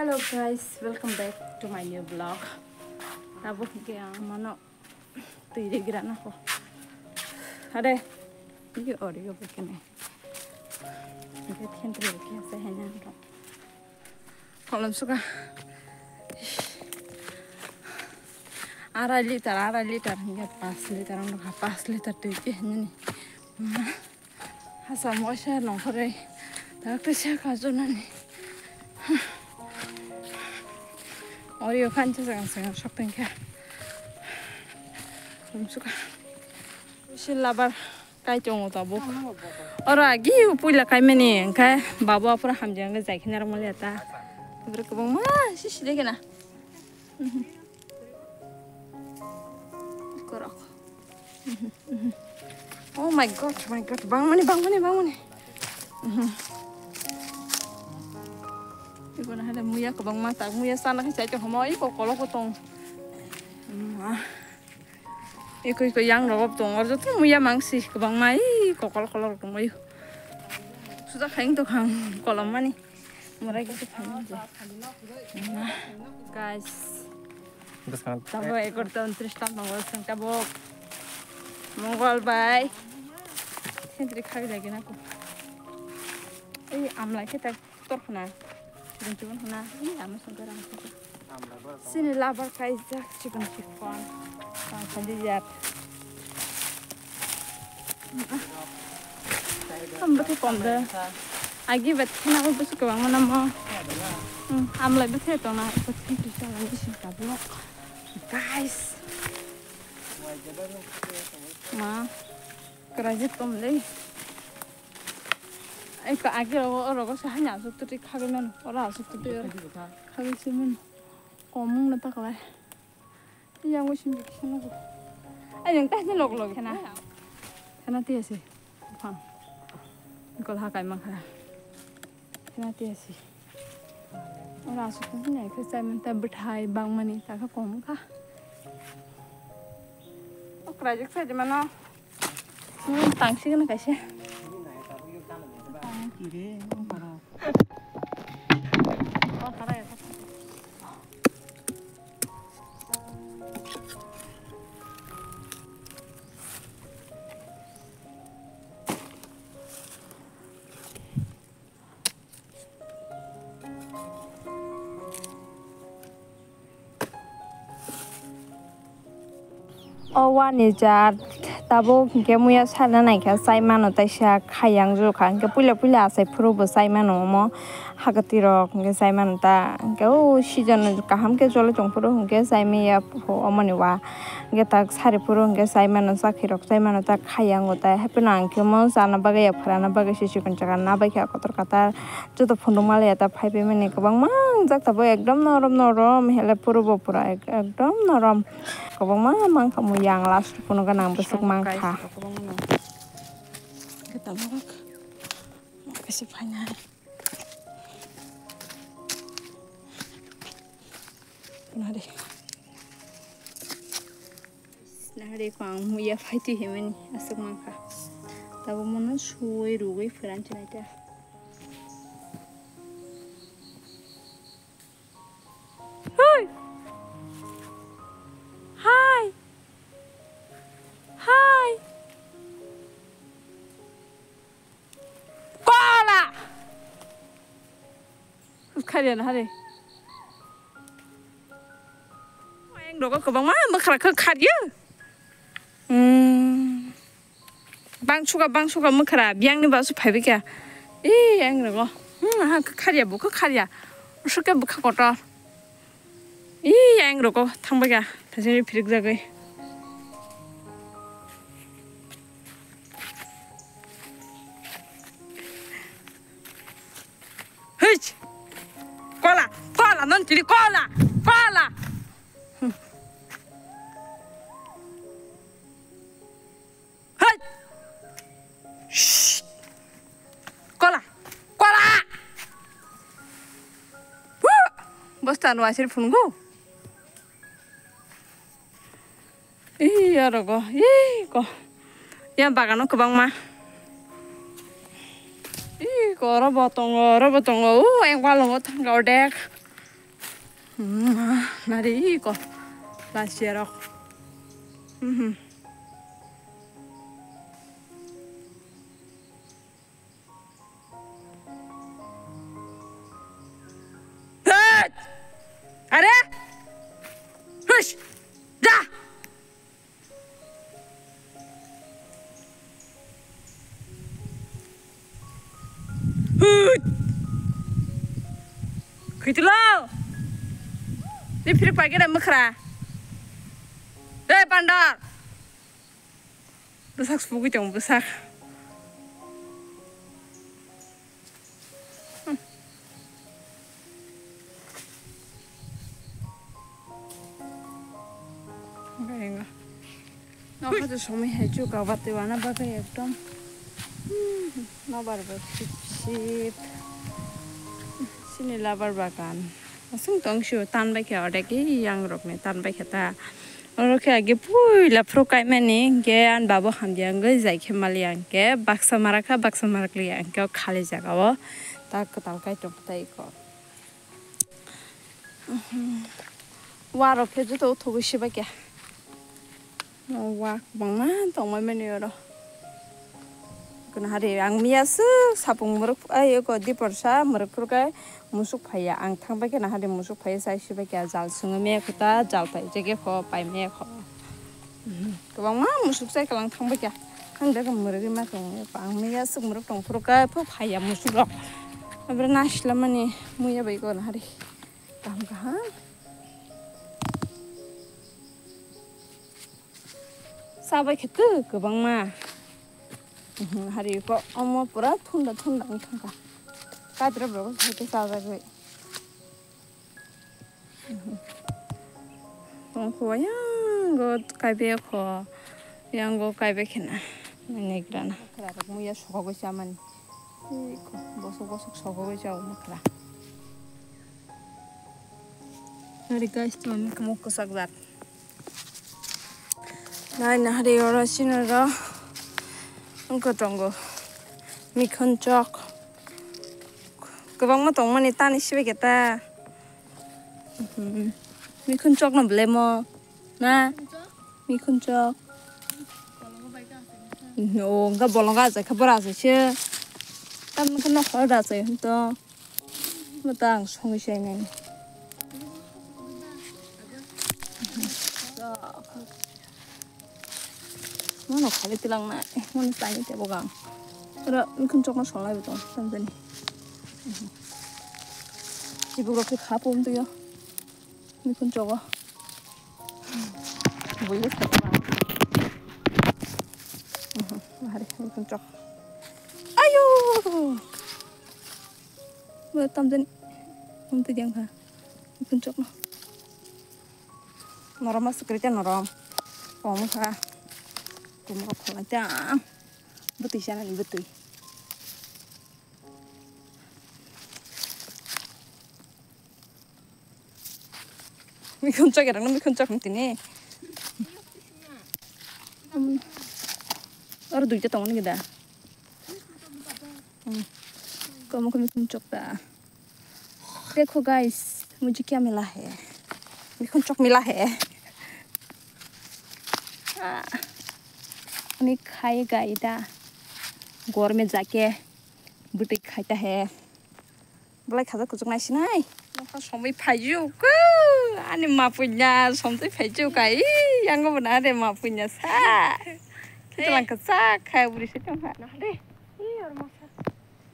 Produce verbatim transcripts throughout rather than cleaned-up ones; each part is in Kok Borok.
Hello guys, welcome back to my new vlog. Tabuk hwnkhe ang mano twi rigra nako. Are, ini audio begini. Ini thentri begini saya hanya nonton. Kolom suka. Arai liter, arai liter hingga pas liter ang nukha, pas liter twi ke hini. Hasa moisa nongkhoroi. Takte se kajonani. Oyo khan se jang seng sok tengkha. Kolom suka. Isi labar. Kai tongo tabuk. Oro agi puila kaimani, hwnkhe babu aphuru hamjak hwnkhe jaikhina rwmani ta. Bwrwi kwbangma sisi de gana. Korok. Oh my God, my God, bangmani, bangmani, bangmani. Iko na hada muya kwbangma tak, muya sana khe chai tongma, iko kolok tong. Iko iko yang rok tong, oro joto muya mangsi kwbangma, ih, kokol kolok tongmai. Suja khaing to khang kolom mani. Morai gisi khaing je. Guys. Bwskang. Tabo ekorta untris ta Mongol seng tabo. Mongol bai. Sentri khawi lagi nako. Ei amlai khe tak. Kotor khna. Chikon chikon khna. Ni ama songkar ama songkar. Sini labar kaijak chikon chikon. Tang khandi jat. Am bwtwi kom de. Agi bet khna ul bwswk kwbang mana mo. Hmm, amlai bwtwi tongna. Bwtwi twi chala ni sing tabuk. Guys. Ma. Kwraijak tong le. Eko agi rogo, o rogo se hani aswk twtwi khagwi mano. Oro aswk twtwi oro khagwi se mano. Komung no taklai. Yang wi simbi kisa nugo. Ai yang tah ni log log khena. Khena tiya se. Buphang. Kol ha kai mangkha. Khena tiya se. Oro aswk tong hwnwi khe chai manta bwthai bangmani ta khe kom kha. O kwraijak sai de mano. Hmm, tangsi gana kaisa. O wani jar tabuk hinkhe muya salna naikha chai mano taisa khayang jukha hinkhe puila puila achai phuru bo chai mano omo hakati rok hinkhe chai mano ta hinkhe o season kaham khe choli tongphuru hinkhe chai maya omoni wa. Hwnkhe tak sari phuru hwnkhe chai mano, chakhi rok chai mano, tak khai yango tai. Hapheno ang khe omo chana bagwi ya, phrana bagwi se chikon chakon na bai kha kotor katar. Joto phunduk maliya ta phai pai mani kwbangma wngjak tabuk ekdom norom norom hele phuru bo pura ek-, ekdom norom. Kwbangma mankha mui yang last phunuk gana ang bwswk mankha. Hwnkhe tabuk kaisa phainai. Nari. Nari ko ang muya phaitwi himani aswk mankha. Tabuk mono suwi rugwi phuranchinaita. Hoi! Hai! Hai! Kola! Khariya na hari. Ayang rogo kwbangma mwkhra khe khariya. Hmm. Bang suka, bang suka mwkhra, biyang ni basu phaibai kha. Ee, ayang rogo. Hmm, ha, khariya, bo khe khariya. Suke bwkha kotor. Ee, ayang rogo thangbai kha. Thajini phirik jagwi. Hei! Kola, kola, non tiri kola, kola. Hei! Shh! Kola, kola. Hu! Bosta no asir phungu. Ih, ya rogo, ih, ko. Ya bagano kwbangma. Ih, ko, oro bo tongo, oro bo tongo. U, eng walongo thangka ordek. Hmm, nari ko last year rok. Mhm. Hut! Are! Hush! Da! Hut! Khwitulo! Ni phiri paikhe da mwkhra. Ei, bandar! Bwsak sugwi tongo, bwsak. Nokha to somoi hai chuka batwi wana bagwi ekdom. Hmm, nobar bo sip sip. Sini labar bagan. Aswng tong sio tan bai khe ordek yang rok ni tan bai khe ta. Oro khe age puila phuru kaimani, hingke ani babo hamya wngwi jai khe maliya, hingke baksa marakha, baksa marakliya, hingke o khali jaga o ta kwtal kai tong tai ko. Wa rok khe joto uthogwi se bai khe. O wa kwbangma tongmani oro. Kunahari ang miya swk sapung mwrwk, ai, eko diporsa mwrwk phuru khe musuk phaiya. Ang thang bai khe nahari musuk phaiya, chai si bai khe jal swngo maya kho ta, jal pai jagya kho, pai maya kho. Kwbangma musuk chai kwlang thang bai khe. Ang da mwrwgwi ma tongo, ang miya swk mwrwk tong phuru khe phaiya musuk rok. Abra naslamani muya bai kho nahari. Kaham kaham. Chabai khe kwbangma. Mhm, hari ko omo pura thunda thunda wng thangkha. Kadra bo hai khe chajagwi. Mhm. Tongkho yango kaibe kho. Yango kaibe khena. Negrana. Khwrarok muya sogogwi chamani. Iko bosok bosok sogogwi chao makhra. Hari guys, tamo kamo kwchak jat. Nai nahari oro sini ro. Wngkha tongo. Mikhon chok. Kwbangma tongmani tani sibai khe ta. Mhm. Mikhon chok no belai mo. Na? Mikhon chok. O, wngkha bolong gajak khe bora asai se. Tam wngkha nokhor da asai hwn to. Mata ang songwi sai nai. Mano khali tilang nai, mano tani tebo gang. Oro mikhon chokno songlai bo tong, tamjani. Chibuk rok khe kha pum tuyo. Mikhon chogo. Buiyo sa. Hari mikhon chok. Ayo. Bo tamjani. Hum tu jang kha. Mikhon chokno. Norom aswk kwrwi tei norom. Kom wngkha. Kom rok kholai tei ang. Bwtwi chanani bwtwi. Mikhon chok erang mikhon chok tini. Oro duita tongo nini da. Hmm. Kom kom mikhon chok ta. देखो गाइस, मुझे क्या मिला है? मिखुन चोक मिला है। आ, अनेक खाएगा इधर। घर में जाके बुटी खाता है। Belai khajak kuchuk nai sinai. Nokha somoi phaijuk. Ani mapunya somtwi phaijuk ai. Yango bana de mapunya sa. Kita lang kachak khai buri se tong ha. Nah de. Ih, orang masak.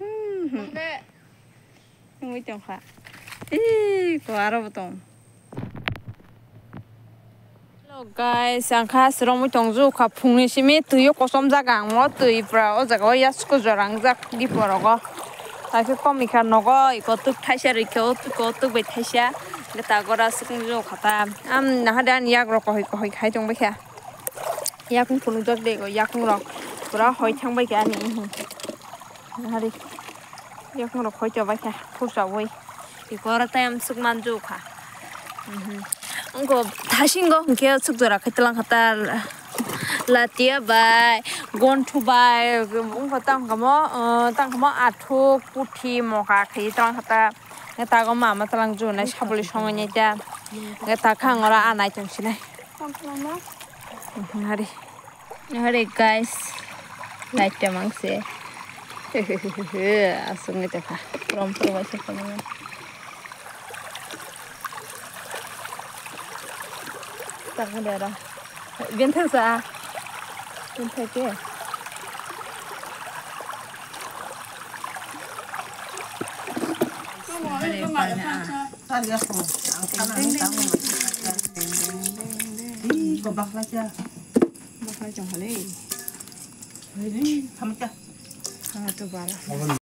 Hmm. Nah de. Nungwi tongkha. Ih, ko aro bo tong. Hello guys, ang kha sromwi tongju kha phungni simi twi o kosom jaga ang mo twi pra o jaga o yasku jora ang jak di porogo. Hakhe kom ikha nogo iko tuk thaisa rikhe o tuk o tuk bai thaisa. Geta gora sukung jo kha ta. Am nahade ani yak rok kohoi kohoi khai tong bai kha. Yakung phunuk jak de go yakung rok. Pura hoi thang bai kha ani. Nahari. Yakung rok hoi chobai kha, khursa oi. Ikora tai amsuk manju kha. Mhm. Wngkha thasingo hwnkhe suk jora khai tlang kha ta latia bai, gonthu bai, wngkha tang kha mo, uh, tang kha mo athuk, puthi, moka khai tlang kha ta. Nge tago mama talang ju nai sabuli songo nai ta. Nge ta khang ora anai tong sinai. Hari. Hari guys. Light ta mang se. Asung nge ta pha. Prom prom ai se pha. Tang dera. Genthai sa. Genthai ke. Ih, kok bakla cha. Bakla chong hale. Ini, kamu cha. Kamu tu bara.